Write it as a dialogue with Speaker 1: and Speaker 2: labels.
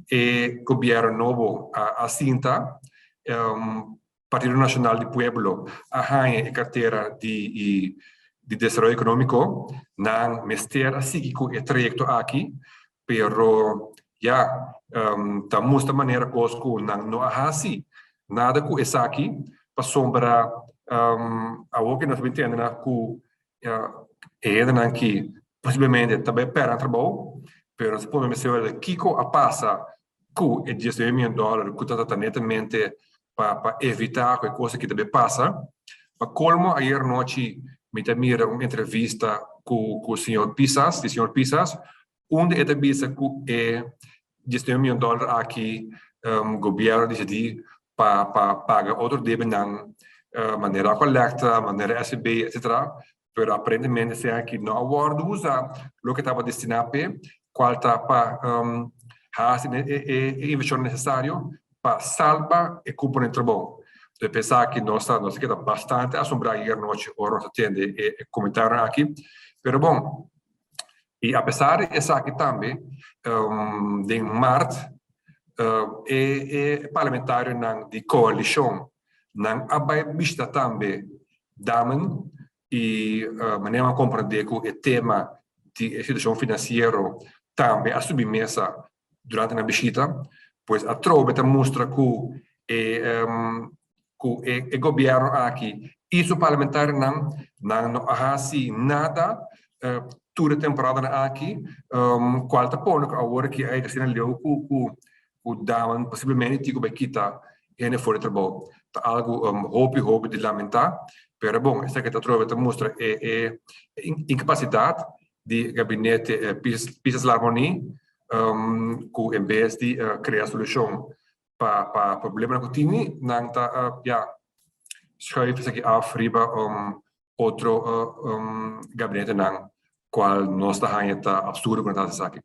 Speaker 1: e gobièrnu nobo a sinta, Partido Nashonal di Pueblo a haña e kartera di di desaroyo ekonómiko, nan mester a sigui ku e trayekto aki, pero ya ta mustra manera kos ku nan no a hasi nada ku esaki, pasobra awor ke nos a bin tende na ku e hendenan ki posiblemente ta bai pèrdè nan trabou, pero nos a pone mester wèl kiko a pasa ku e 19 mion dòler ku ta trata netamente pa pa evitá ku e kos aki ta bai pasa. Pa kolmo ayer nochi mi ta mira un entrevista ku ku señor Pisas, di señor Pisas, unda e ta bisa ku e 19 mion dòler aki gobièrnu a disidí pa pa paga otro debenan manera Aqualectra, manera SVB, etcetera, pero aparentemente esei aki no a wòrdu usa loke tabata destiná p'e, kual ta pa hasi e invershon nesesario pa salba e kupo den trabou. Entonces p'esaki aki nos ta nos a keda bastante asombrá ayer nochi ora nos a tende e komentarionan aki. Pero bon, i apesar di esaki tambe den mart e e parlamentarionan di koalishon nan a bai bishita tambe Damen i manera mi a komprendé ku e tema di e situashon finansiero tambe a subi mesa durante nan bishita, pues atrobe ta mustra ku e ku e gobièrnu aki i su parlamentarionan nan no a hasi nada tur e temporadanan aki, kual ta pone ku awor aki a yega asina leu ku ku Damen posiblemente tin ku bai kita hende for di trabou. Ta algu hopi hopi di lamentá, pero bon, esaki ta atrobe ta mustra e e inkapasidat di gabinete Pisas-Larmonie ku en bes di krea solushon pa pa problemanan ku tini, nan ta ya schuif esaki af riba otro gabinetenan kual nos ta haña ta absurdo ku nan ta hasi esaki.